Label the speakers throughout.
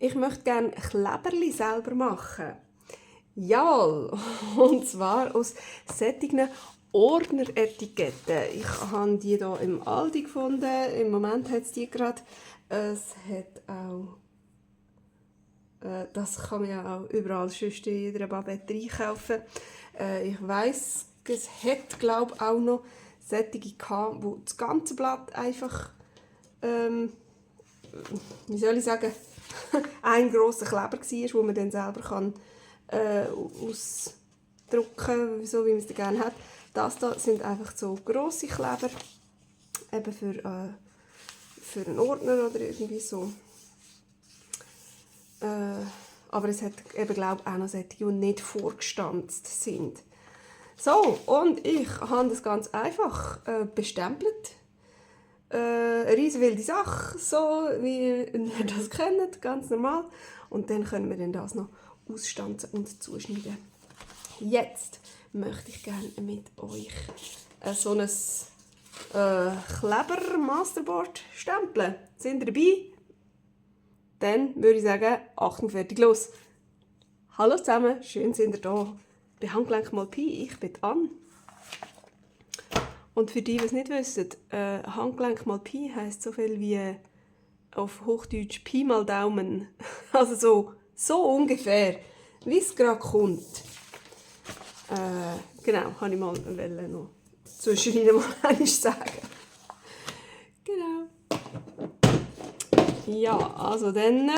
Speaker 1: Ich möchte gerne Kleberli selber machen. Jawohl, und zwar aus solchen Ordneretiketten. Ich habe die hier im Aldi gefunden. Im Moment hat es die gerade. Es hat auch... das kann man ja auch überall sonst in jeder Papeterie kaufen. Ich weiss, es hat glaube ich auch noch solche gehabt, wo das ganze Blatt einfach... wie soll ich sagen, ein grosser Kleber war, wo man dann selber kann, ausdrucken, so wie man es gerne hat. Das hier sind einfach so grosse Kleber, eben für einen Ordner oder irgendwie so. Aber es hat eben, glaube ich, auch noch solche, die nicht vorgestanzt sind. So, und ich habe das ganz einfach bestempelt. Eine riesen wilde Sache, so wie ihr das kennt, ganz normal. Und dann können wir dann das noch ausstanzen und zuschneiden. Jetzt möchte ich gerne mit euch so ein Kleber-Masterboard stempeln. Sind ihr dabei? Dann würde ich sagen, Achtung, fertig, los! Hallo zusammen, schön sind ihr da. Bei Handgelenk mal Pi, ich bin Anne. Und für die, die es nicht wissen, Handgelenk mal Pi heisst so viel wie auf Hochdeutsch Pi mal Daumen. Also so ungefähr, wie es gerade kommt. Genau, wollte ich mal noch zwischendrin mal einmal sagen. Genau. Ja, also dann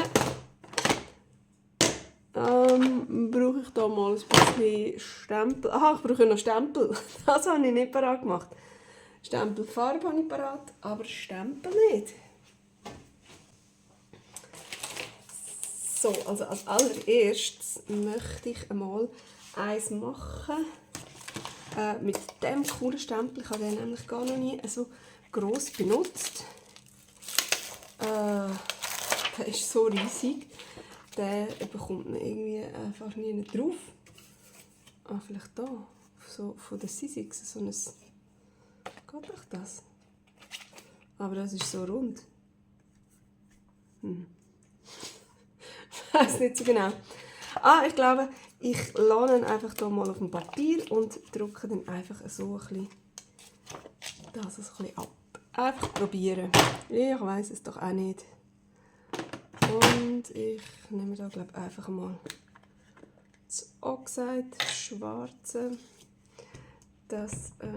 Speaker 1: brauche ich da mal ein bisschen Stempel. Aha, ich brauche noch Stempel. Das habe ich nicht parat gemacht. Stempelfarbe habe ich parat, aber Stempel nicht. So, also als allererstes möchte ich einmal eins machen mit dem coolen Stempel. Ich habe den nämlich gar noch nie so gross benutzt. Der ist so riesig. Den bekommt man irgendwie einfach nie drauf. Ah, vielleicht da, so von der Sizzix, so ein... Geht doch das? Aber das ist so rund. Ich weiß nicht so genau. Ich glaube, ich lade ihn einfach hier mal auf dem Papier und drücke dann einfach so ein bisschen ab. Einfach probieren. Ich weiß es doch auch nicht. Und ich nehme da, glaube ich, einfach mal das Oxide, das Schwarze. Das geht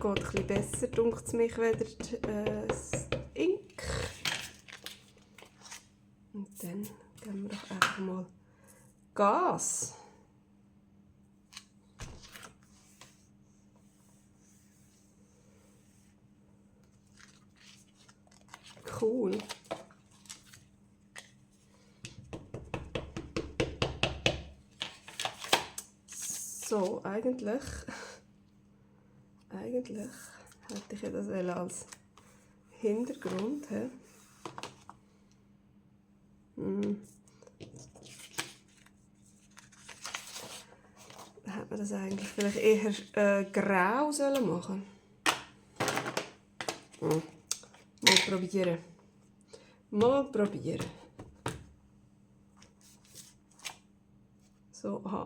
Speaker 1: ein bisschen besser, dunkt es mich, wieder das Ink. Und dann geben wir doch einfach mal Gas. Cool. So, eigentlich hätte ich ja das als Hintergrund. Da hätte man das eigentlich vielleicht eher grau machen sollen. Mal probieren. So, aha.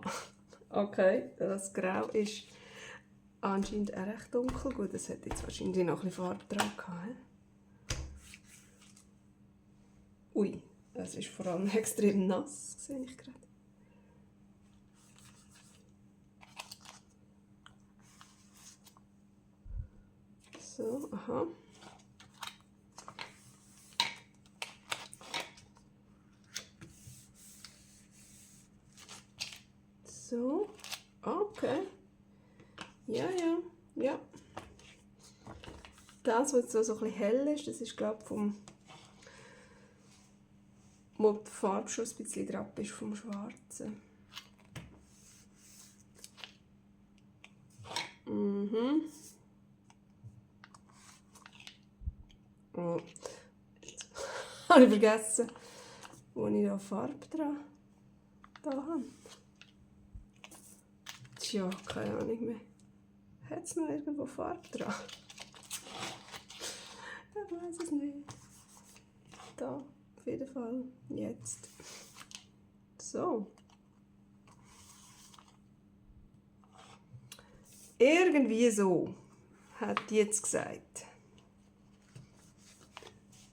Speaker 1: Okay, das Grau ist anscheinend auch recht dunkel. Gut, das hat jetzt wahrscheinlich noch ein bisschen Farbe dran gehabt. Ui, das ist vor allem extrem nass, sehe ich gerade. So, aha. So, okay. Ja. Das, was jetzt so ein bisschen hell ist, das ist, glaube ich, wo die Farbe schon ein bisschen drauf ist vom Schwarzen. Oh. Jetzt habe ich vergessen, wo ich da Farbe dran habe. Tja, keine Ahnung mehr. Hat es noch irgendwo Farbe dran? Ich weiß es nicht. Da, auf jeden Fall. Jetzt. So. Irgendwie so, hat die jetzt gesagt.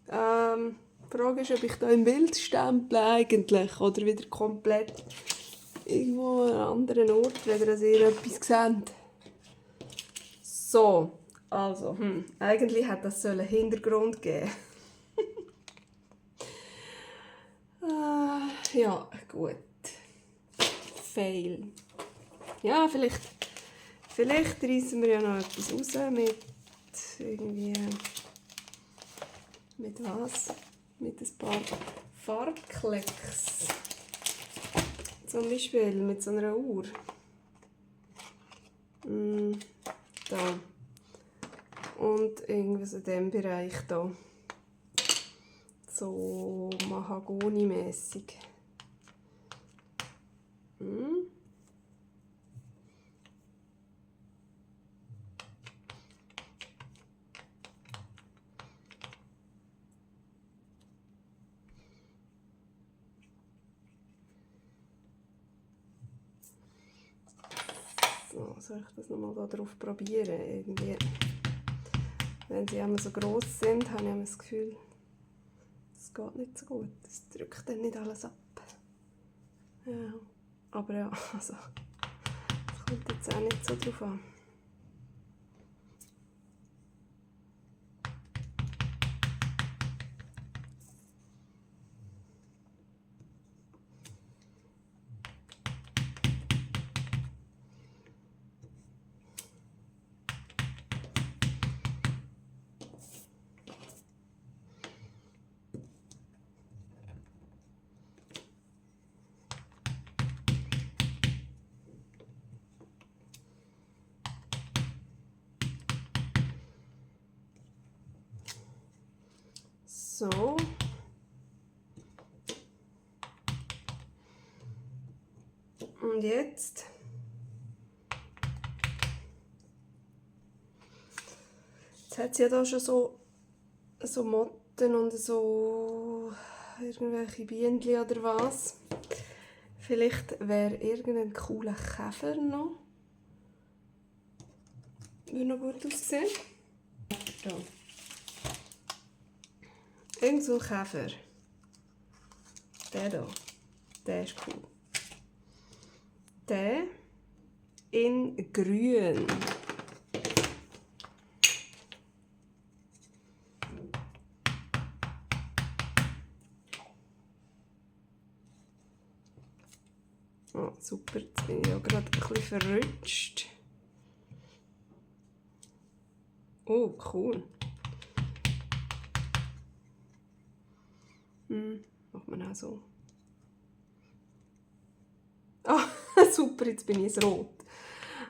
Speaker 1: Die Frage ist, ob ich da im Bild stemple eigentlich oder wieder komplett irgendwo an einem anderen Ort, wenn ihr etwas seht. So, also, eigentlich hat das einen Hintergrund geben. Ja, gut. Fail. Ja, vielleicht reissen wir ja noch etwas raus mit irgendwie... Mit was? Mit ein paar Farbklecks. Zum Beispiel mit so einer Uhr. Da. Und irgendwas in diesem Bereich da. So Mahagoni-mässig. So, soll ich das nochmal da drauf probieren? Irgendwie. Wenn sie immer so gross sind, habe ich immer das Gefühl, es geht nicht so gut. Es drückt dann nicht alles ab. Ja, aber ja, also, das kommt jetzt auch nicht so drauf an. So. Und jetzt hat sie ja da schon so Motten und so irgendwelche Bienen oder was. Vielleicht wäre irgendein cooler Käfer noch. Würde noch gut aussehen. Da. Irgend so ein Käfer. Der hier. Der ist cool. Der in grün. Oh, super, jetzt bin ich ja gerade ein bisschen verrutscht. Oh, cool. Macht man auch so. Ah, super, jetzt bin ich rot.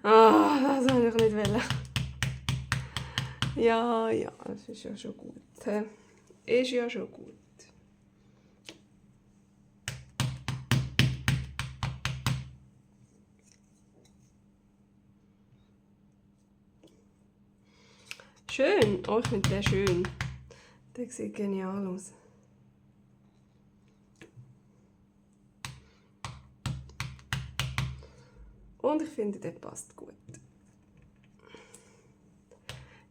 Speaker 1: Ah, das wollte ich nicht wollen. Ja, das ist ja schon gut. Ist ja schon gut. Schön. Oh, ich finde den schön. Der sieht genial aus. Und ich finde, der passt gut.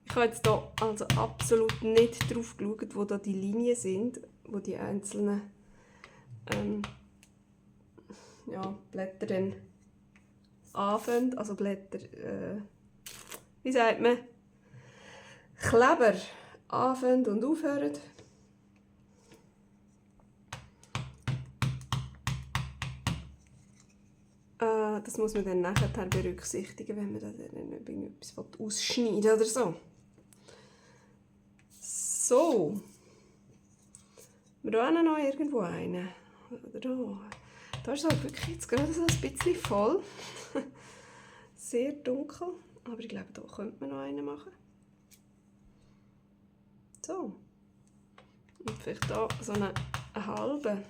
Speaker 1: Ich habe jetzt hier also absolut nicht drauf geschaut, wo da die Linien sind, wo die einzelnen Blätter dann anfangen. Also Blätter, wie sagt man? Kleber anfangen und aufhören. Das muss man dann nachher berücksichtigen, wenn man dann etwas ausschneiden oder so. So. Wir haben noch irgendwo einen. Oder da. Da ist es halt wirklich jetzt gerade so ein bisschen voll. Sehr dunkel. Aber ich glaube, da könnte man noch einen machen. So. Und vielleicht hier so einen halben.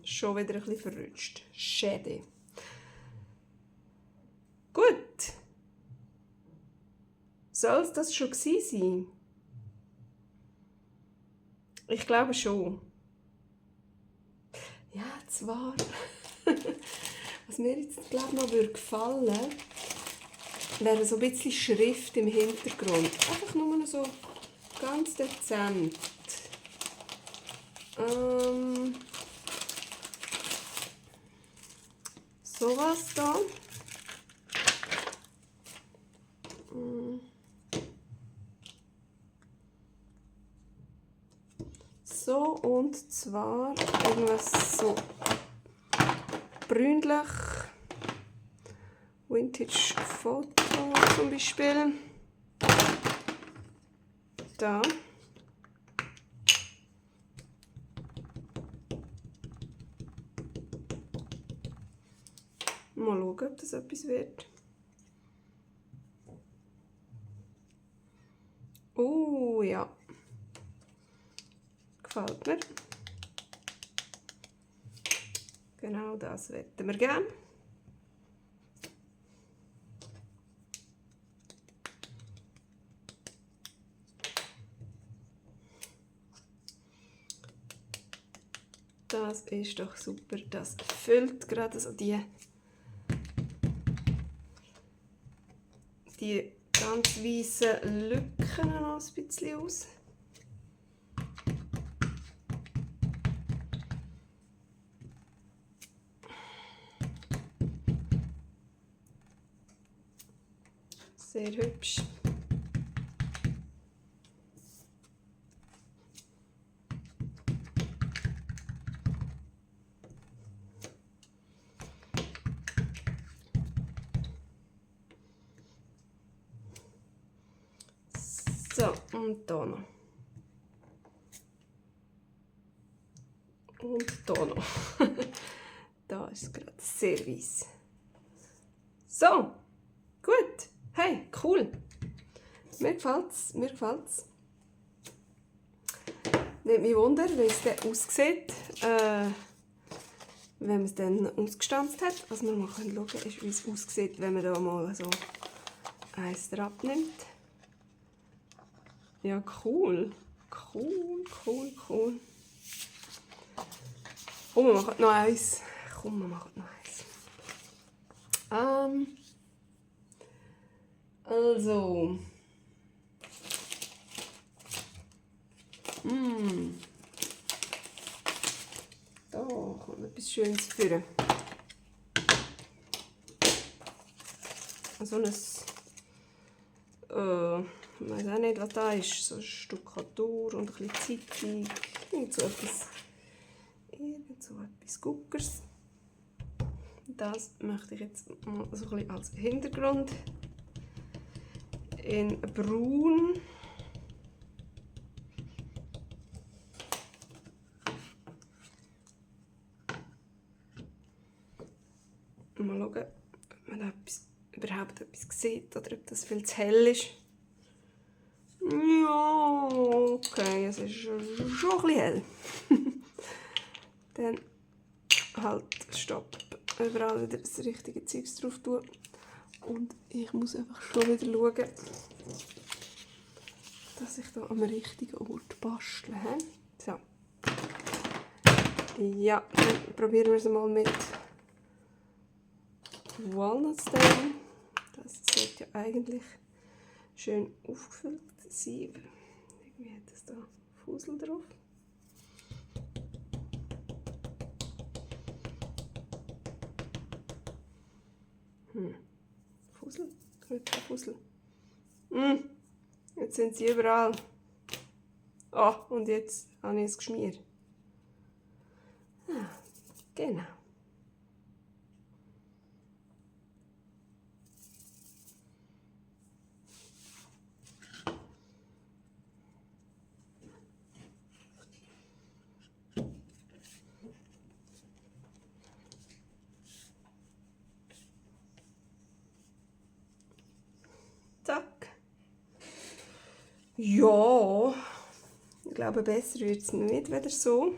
Speaker 1: Schon wieder ein bisschen verrutscht. Schade. Gut. Soll es das schon gewesen sein? Ich glaube schon. Ja, zwar. Was mir jetzt glaube noch gefallen würde, wäre so ein bisschen Schrift im Hintergrund. Einfach nur so ganz dezent. Sowas da. So, und zwar irgendwas so brünlich. Vintage Foto zum Beispiel. Da. Mal schauen, ob das etwas wird. Oh ja. Gefällt mir. Genau das möchten wir gerne. Das ist doch super. Das füllt gerade so die ganz weißen Lücken noch ein bisschen aus. Sehr hübsch. So, und hier noch. Und hier noch. Da ist es gerade sehr weiss. So, gut. Hey, cool. Mir gefällt's, mir gefällt's. Nicht mich wunder, wie es dann aussieht, wenn man es dann ausgestanzt hat. Was wir mal schauen können, ist, wie es aussieht, wenn man da mal so eins abnimmt. Ja, cool. Cool, cool, cool. Komm, wir machen noch eins. Komm, wir machen noch eins. Also. Da kommt etwas Schönes für. So ein, ich weiß auch nicht, was da ist. So eine Stuckatur und ein bisschen Zeitung. Irgend so etwas Guckers. Das möchte ich jetzt mal so ein bisschen als Hintergrund. In Braun. Mal schauen, ob man überhaupt etwas sieht oder ob das viel zu hell ist. Ja, okay, es ist schon ein bisschen hell. Dann halt, stopp. Überall wieder das richtige Zeugs drauf tun. Und ich muss einfach schon wieder schauen, dass ich da am richtigen Ort bastle. So. Ja, dann probieren wir es mal mit Walnutsstein. Das sollte ja eigentlich schön aufgefüllt sein. Irgendwie hat es da Fusel drauf. Fusel? Kein Fusel. Jetzt sind sie überall. Ah, und jetzt habe ich es geschmiert. Ah, genau. Zack. Ja, ich glaube, besser wird es nicht wieder so.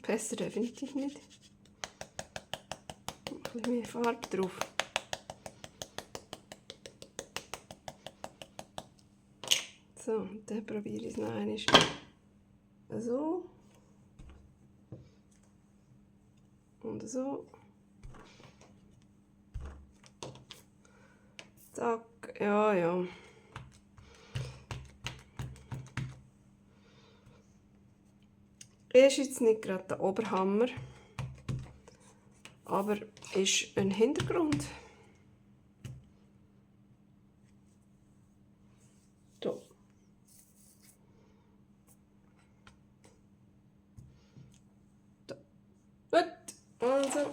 Speaker 1: Besser definitiv nicht. Ein bisschen mehr Farbe drauf. So, dann probiere ich es noch einmal so. Und so. Zack, ja, ja. Ist jetzt nicht gerade der Oberhammer, aber ist ein Hintergrund. So. So. Gut, also.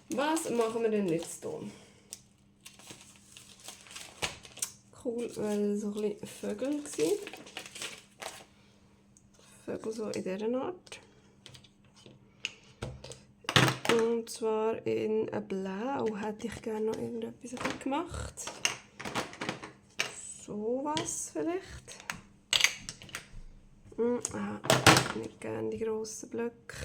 Speaker 1: Was machen wir denn jetzt hier? Cool, weil so ein bisschen Vögel waren. Vögel so in dieser Art. Und zwar in Blau hätte ich gerne noch irgendetwas gemacht. So was vielleicht. Nicht gerne die grossen Blöcke.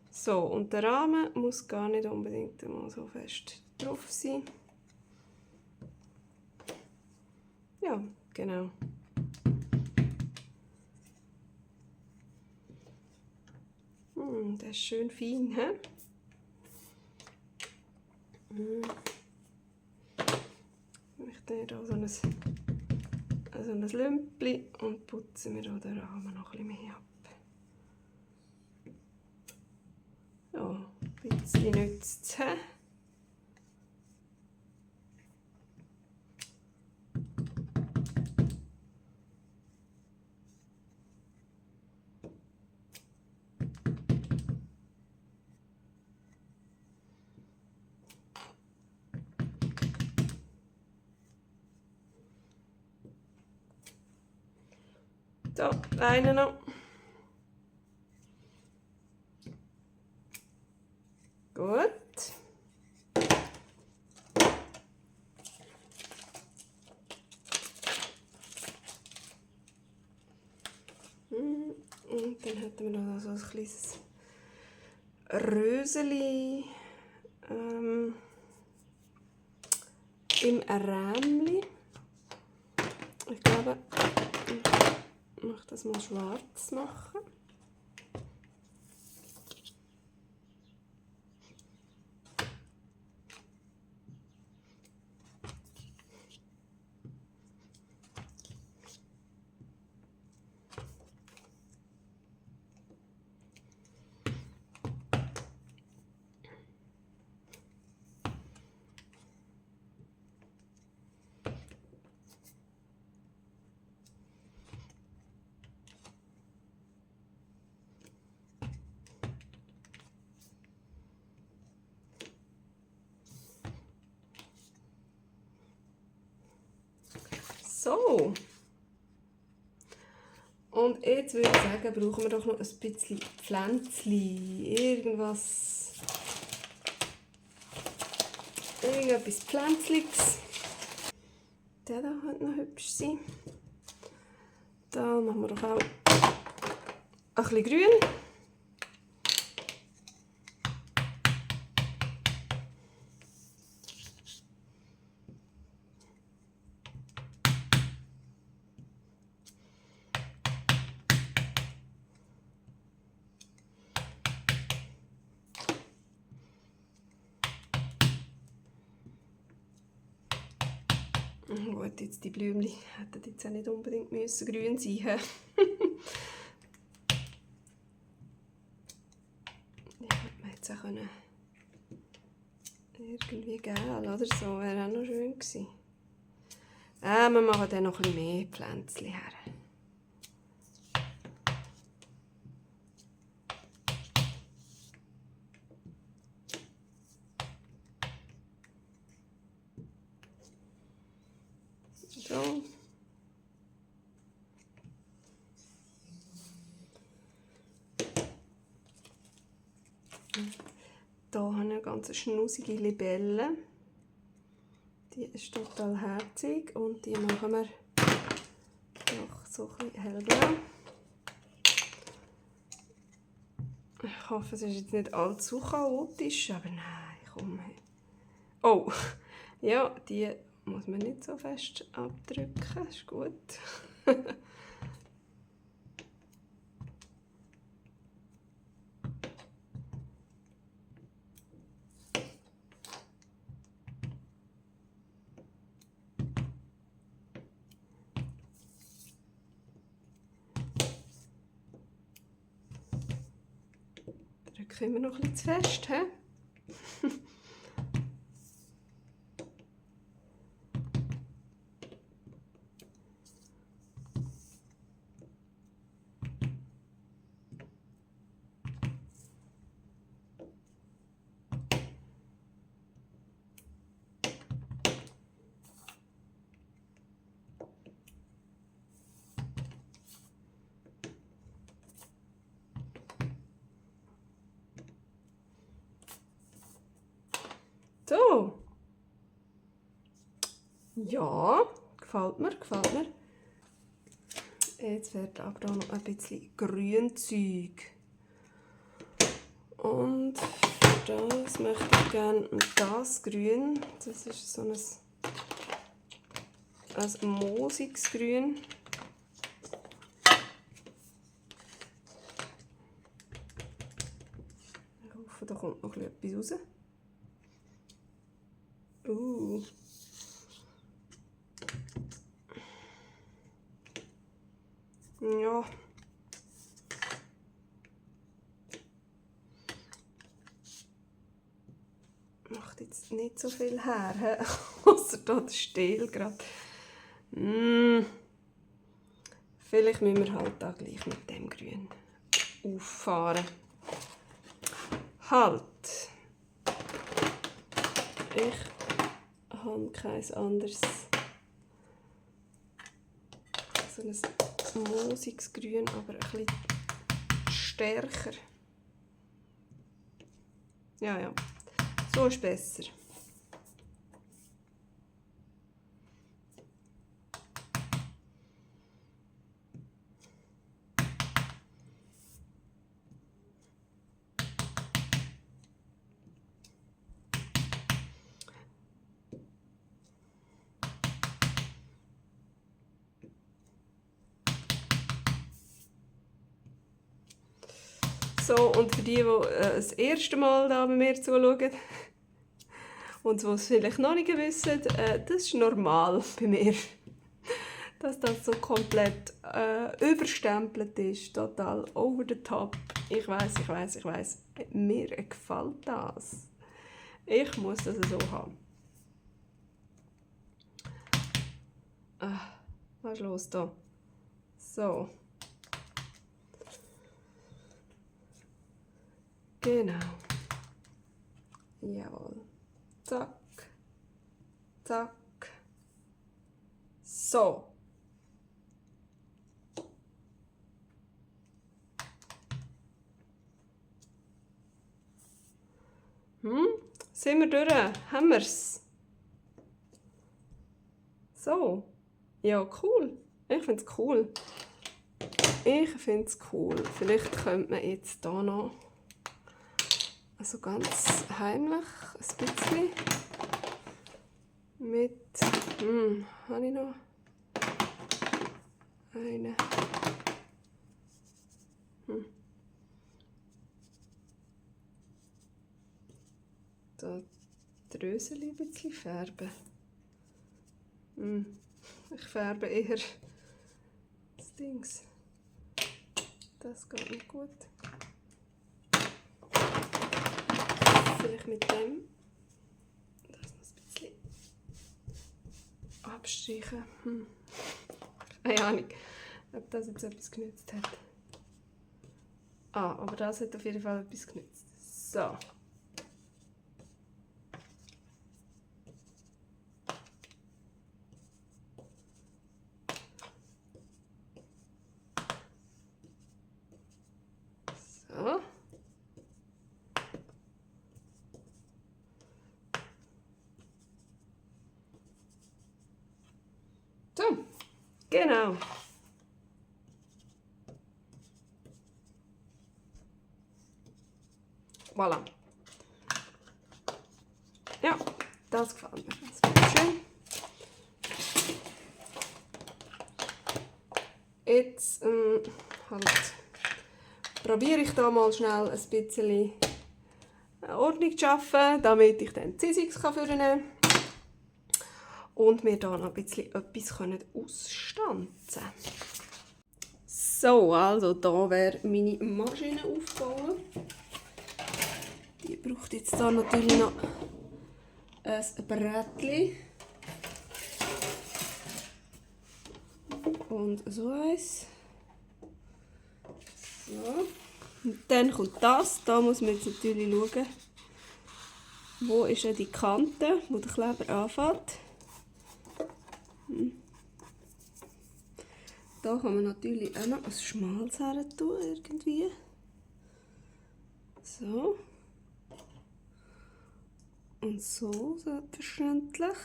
Speaker 1: So, und der Rahmen muss gar nicht unbedingt mal so fest drauf sein. Ja, genau. Der ist schön fein, hä? Ich nehme hier so ein Lümpli und putze mir hier den Rahmen noch ein bisschen mehr ab. Ja, ein bisschen nützt es, hä? So, einen noch. Gut. Und dann hätten wir noch so ein kleines Röseli im Rämli. Ich glaube, ich möchte das mal schwarz machen. So. Und jetzt würde ich sagen, brauchen wir doch noch ein bisschen Pflänzchen. Irgendetwas Pflänzliges. Der da könnte noch hübsch sein. Da machen wir doch auch ein bisschen grün. Gut, jetzt die Blümchen hätten jetzt auch nicht unbedingt grün sein müssen. Die hätte man jetzt auch irgendwie gel oder so, wäre auch noch schön gewesen. Wir machen dann noch ein bisschen mehr Pflänzchen her. So. Hier habe ich eine ganz schnusige Libelle. Die ist total herzig und die machen wir doch so ein bisschen hellblau. Ich hoffe, es ist jetzt nicht allzu chaotisch, aber nein, komm. Oh, ja, die muss man nicht so fest abdrücken, ist gut. Drücke immer noch ein bisschen zu fest, he? So. Ja, gefällt mir, gefällt mir. Jetzt wird aber da noch ein bisschen Grünzeug. Und für das möchte ich gerne das Grün. Das ist so ein moosiges Grün. Ich hoffe, da kommt noch etwas raus. Ja. Macht jetzt nicht so viel her, außer da der Stiel gerade. Vielleicht müssen wir halt da gleich mit dem Grün auffahren. Halt! Ich habe kein anderes. So ein moosiges Grün, aber ein bisschen stärker. Ja, so ist besser. So, und für die das erste Mal da bei mir zuschauen und die es vielleicht noch nicht wissen, das ist normal bei mir, dass das so komplett überstempelt ist, total over the top. Ich weiß. Mir gefällt das. Ich muss das so haben. Was ist los da? So. Genau. Jawohl. Zack. Zack. So. Sind wir durch? Haben wir es? So. Ja, cool. Ich finde es cool. Vielleicht könnte man jetzt hier noch also ganz heimlich ein bisschen mit habe ich noch eine da Drösel ein bisschen färben. Ich färbe eher das Dings. Das geht nicht gut. Vielleicht mit dem das noch ein bisschen abstreichen. Keine Ahnung, ob das jetzt etwas genützt hat. Aber das hat auf jeden Fall etwas genützt. So. So. So, genau. Voilà. Ja, das gefällt mir. Das ist schön. Jetzt halt probiere ich da mal schnell ein bisschen Ordnung zu schaffen, damit ich dann die Sizzix vornehmen kann und wir da noch ein bisschen etwas ausstanzen können. So, also da wäre meine Maschine aufgebaut. Die braucht jetzt da natürlich noch ein Brettchen. Und so eins. So. Und dann kommt das. Da muss man jetzt natürlich schauen, wo ist denn die Kante, wo der Kleber anfängt. Da kann man natürlich auch noch ein schmales her tun, irgendwie. So. Und so, selbstverständlich.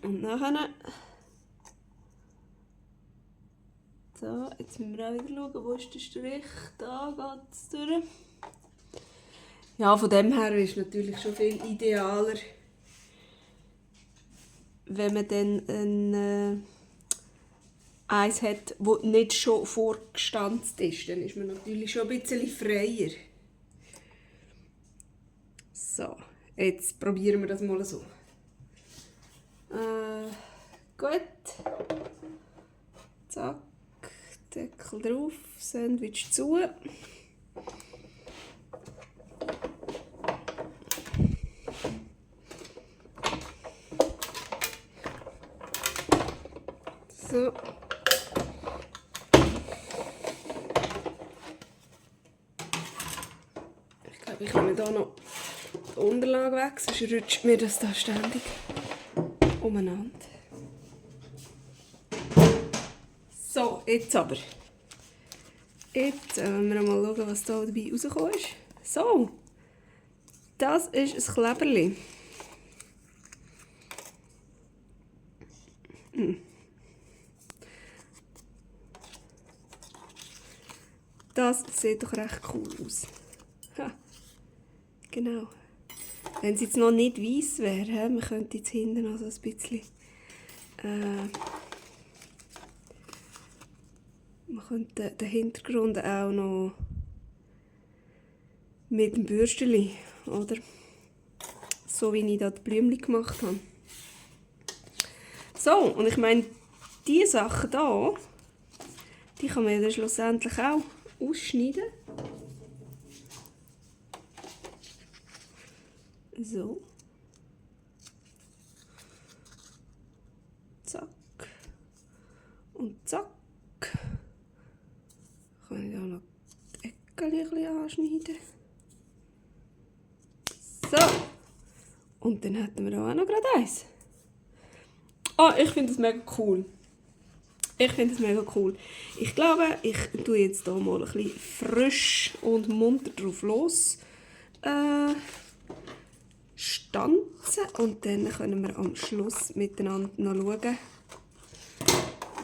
Speaker 1: Und nachher. So, jetzt müssen wir auch wieder schauen, wo ist der Strich. Da geht es durch. Ja, von dem her ist es natürlich schon viel idealer, wenn man dann eins hat, das nicht schon vorgestanzt ist. Dann ist man natürlich schon ein bisschen freier. So, jetzt probieren wir das mal so. Gut. Zack. Deckel drauf, Sandwich zu. So. Ich glaube, ich nehme hier noch die Unterlage weg, sonst rutscht mir das da ständig umeinander. So, jetzt aber. Jetzt wollen wir mal schauen, was da dabei rausgekommen ist. So, das ist ein Kleberli. Das sieht doch recht cool aus. Ha. Genau. Wenn es jetzt noch nicht weiss wäre, man könnte jetzt hinten noch so ein bisschen man könnte den Hintergrund auch noch mit dem Bürstchen, oder? So wie ich da die Blümchen gemacht habe. So, und ich meine, diese Sachen hier, die kann man ja dann schlussendlich auch ausschneiden. So. Zack. Und zack. Kann ich auch noch die Ecken ein bisschen anschneiden. So. Und dann hätten wir da auch noch gerade eins. Ich finde das mega cool. Ich glaube, ich tue jetzt hier mal ein bisschen frisch und munter drauf los stanzen. Und dann können wir am Schluss miteinander noch schauen,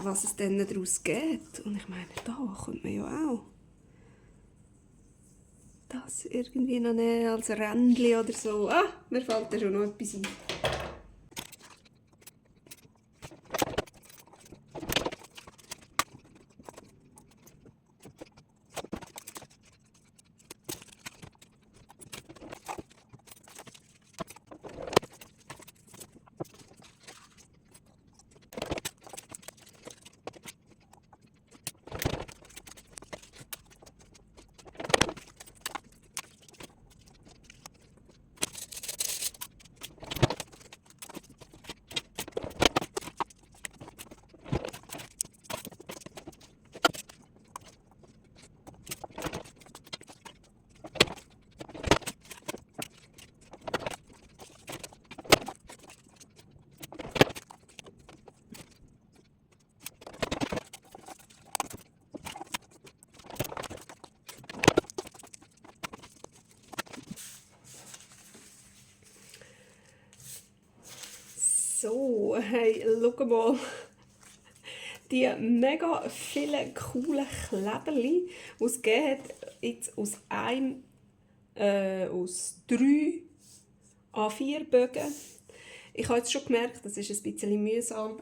Speaker 1: was es dann daraus geht. Und ich meine, da könnte man ja auch das irgendwie noch nehmen als Rändchen oder so. Mir fällt da schon noch etwas ein. So, hey, schau mal. Die mega vielen coolen Kleberli, die es gegeben hat, jetzt aus 3 A4-Bögen. Ich habe jetzt schon gemerkt, das ist ein bisschen mühsam,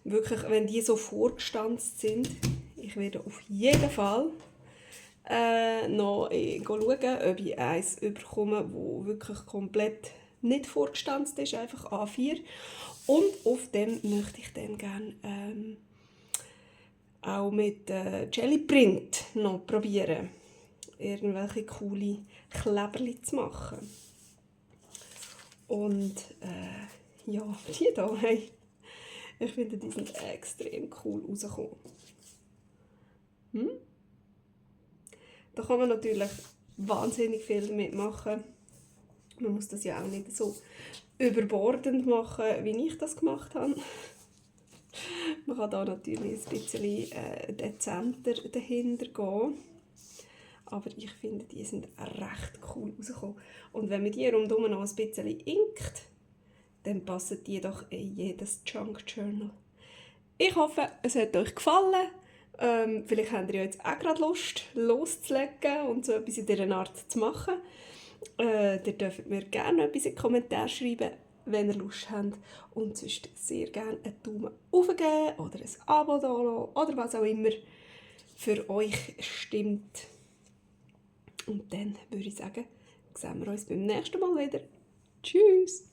Speaker 1: wirklich, wenn die so vorgestanzt sind. Ich werde auf jeden Fall noch schauen, ob ich eins bekomme, das wirklich komplett nicht vorgestanzt ist, einfach A4. Und auf dem möchte ich dann gerne auch mit Jelly Print noch probieren, irgendwelche coole Kleberli zu machen. Und ja, die hier, hey, ich finde, die sind extrem cool rausgekommen. Da kann man natürlich wahnsinnig viel damit machen. Man muss das ja auch nicht so überbordend machen, wie ich das gemacht habe. Man kann da natürlich ein bisschen dezenter dahinter gehen. Aber ich finde, die sind recht cool rausgekommen. Und wenn man die rundherum noch ein bisschen inkt, dann passen die doch in jedes Junk Journal. Ich hoffe, es hat euch gefallen. Vielleicht habt ihr ja jetzt auch gerade Lust, loszulegen und so etwas in dieser Art zu machen. Ihr dürft mir gerne etwas in die Kommentare schreiben, wenn ihr Lust habt. Und sonst sehr gerne einen Daumen hoch geben oder ein Abo da lassen oder was auch immer für euch stimmt. Und dann würde ich sagen, sehen wir uns beim nächsten Mal wieder. Tschüss!